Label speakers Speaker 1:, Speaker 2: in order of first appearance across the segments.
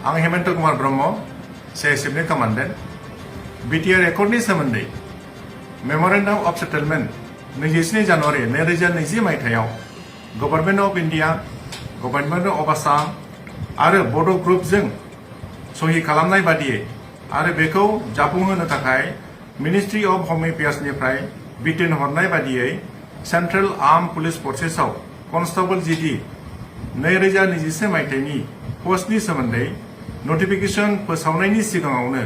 Speaker 1: आं Hemant Kumar Brahma CISFनि commandant BTR एकर्डनि सोमोन्दै मेमोरेन्डाम of settlement 27 January 2020 मायथाइयाव government of India, government of Assam आरो बड' ग्रुपजों सहि खालामनाय बादियै आरो बेखौ जाफुंहोनो थाखाय मिनिस्ट्रि अफ होम एफेयार्सनिफ्राय बिथोन हरनाय बादियै सेन्ट्रेल आर्म पुलिस फर्सेसआव कनस्टेबल GD 2021 मायथाइनि पस्टनि सोमोन्दै नटिफिकेशन फोसावनायनि सिगाङावनो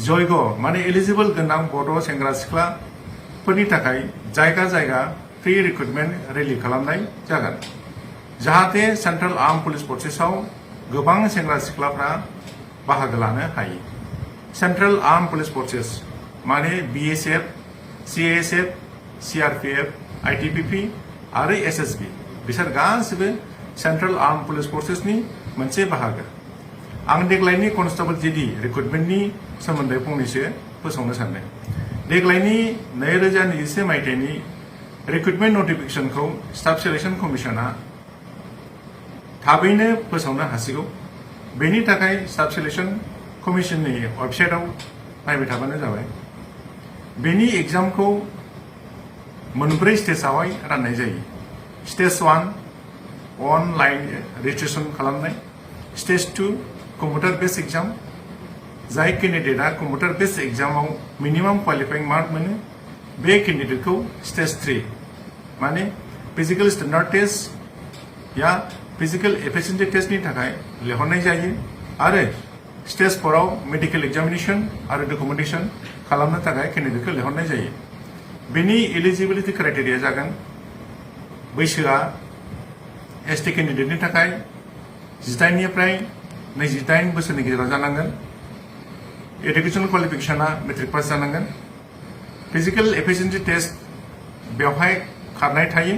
Speaker 1: जयग माने एलिजिबल गोनां बड' सेंग्रा सिख्लाफोरनि थाखाय जायगा जायगा फ्रि रिक्रुटमेन्ट रेलि खालामनाय जागोन जाहाथे सेन्ट्रेल आर्म पुलिस फर्सेसआव गोबां सेंग्रा सिख्लाफ्रा बाहागो लानो हायो। सेन्ट्रेल आर्म पुलिस फर्सेस माने BSF, CASF, CRPF, ITBP आरो SSB बिसोर गासिबो सेन्ट्रेल आर्म पुलिस फर्सेसनि मोनसे बाहागो। आं देग्लायनि कनस्टेबल GD रिक्रुटमेन्टनि सोमोन्दै फंनैसो फोसावनो सानदों। देग्लायनि 2021 मायथाइनि रिक्रुटमेन्ट नटिफिकेशनखौ स्टाफ सिलेक्शन कमिशना थाबैनो फोसावनो हासिगौ। बेनि थाखाय स्टाफ सिलेक्शन कमिशननि वेबसाइटआव नायबाय थाबानो जाबाय। बेनि एग्जामखौ मोनब्रै स्टेजावहाय राननाय जायो। स्टेज 1 अनलाइन रेजिस्ट्रेशन खालामनाय, स्टेज 2 कम्पिउटार बेस्ड एग्जाम जाय केन्डिडेटआ कम्पिउटार बेस्ड एग्जामाव मिनिमाम क्वालिफाइं मार्क मोनो बे केन्डिडेटखौ स्टेज 3 माने फिजिकल स्टेन्डार्ड टेस्ट या फिजिकल एफिशिएन्सि टेस्टनि थाखाय लिंहरनाय जायो आरो स्टेज 4 आव मेडिकेल एग्जामिनेशन आरो डकुमेन्टेशन खालामनो थाखाय केन्डिडेटखौ लिंहरनाय जायो। बेनि एलिजिबिलिटि क्राइटेरिया जागोन बैसोआ ST केन्डिडेटनि थाखाय 18 निफ्राय 28 बोसोरनि गेजेराव जानांगोन। एडुकेशन क्वालिफिकेशना मेट्रिक पास जानांगोन। फिजिकल एफिशिएन्सि टेस्ट बेवहाय खारनाय थायो।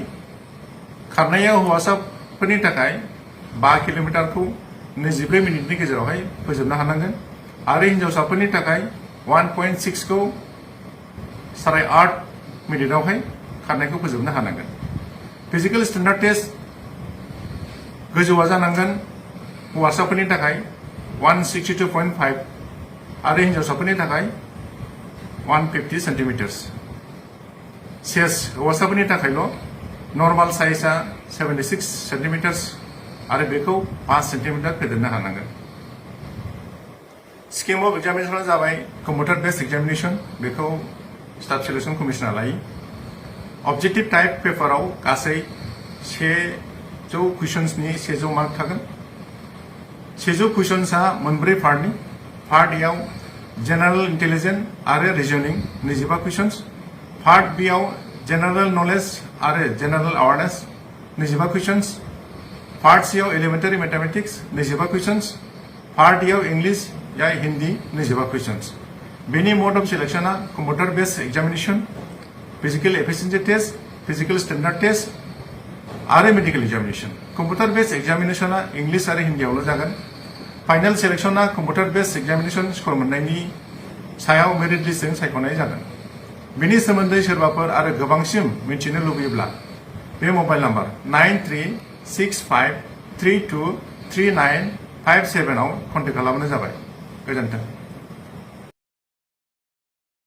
Speaker 1: खारनाया हौवासाफोरनि थाखाय 5 किल'मिटारखौ 24 मिनिटनि गेजेरावहाय फोजोबनो हानांगोन आरो हिन्जावसाफोरनि थाखाय 1.6 खौ 8.5 मिनिटआवहाय खारनायखौ फोजोबनो हानांगोन। फिजिकल स्टेन्डार्ड टेस्ट गोजौआ जानांगोन हौवासाफोरनि थाखाय 162.5 आरो हिन्जावसाफोरनि थाखाय 150 सेन्टिमिटार्स। सेस हौवासाफोरनि थाखायल' नर्माल साइजआ 76 सेन्टिमिटार्स आरो बेखौ 5 सेन्टिमिटार फेदेरनो हानांगोन। स्किम अफ एग्जामिनेशना जाबाय कम्पिउटार बेस्ड एग्जामिनेशन, बेखौ स्टाफ सिलेक्शन कमिशना लायो। अबजेक्टिव टाइप पेपाराव गासै 100 कुइसन्सनि 100 मार्क थागोन। 100 कुइसन्सआ मोनब्रै पार्टनि। पार्ट एआव जेनेरेल इन्टेलिजेन्स आरो रिजनिं 25 कुइसन्स, पार्ट बिआव जेनेरेल नलेज आरो जेनेरेल अवेयारनेस 25 कुइसन्स, पार्ट सिआव एलिमेन्टारि मैथमेटिक्स 25 कुइसन्स, पार्ट डीआव इंलिश या हिंदी 25 कुइसन्स। बेनि मोड अफ सिलेक्शना computer based examination, physical efficiency test, physical standard test आरो मेडिकल एग्जामिनेशन। कम्पिउटार बेस्ड एग्जामिनेशना इंलिश आरो हिन्दीआवल' जागोन। फाइनल सिलेक्शना कम्पिउटार बेस्ड एग्जामिनेशन स्कोर मोननायनि सायाव मेरिट लिस्टजों सायख'नाय जागोन। बेनि सोमोन्दै सोरबाफोर आरो गोबांसिन मिन्थिनो लुबैयोब्ला बे मबाइल नाम्बार 9365323957 आव कन्टेक्ट खालामबानो जाबाय। गोजोन्थों।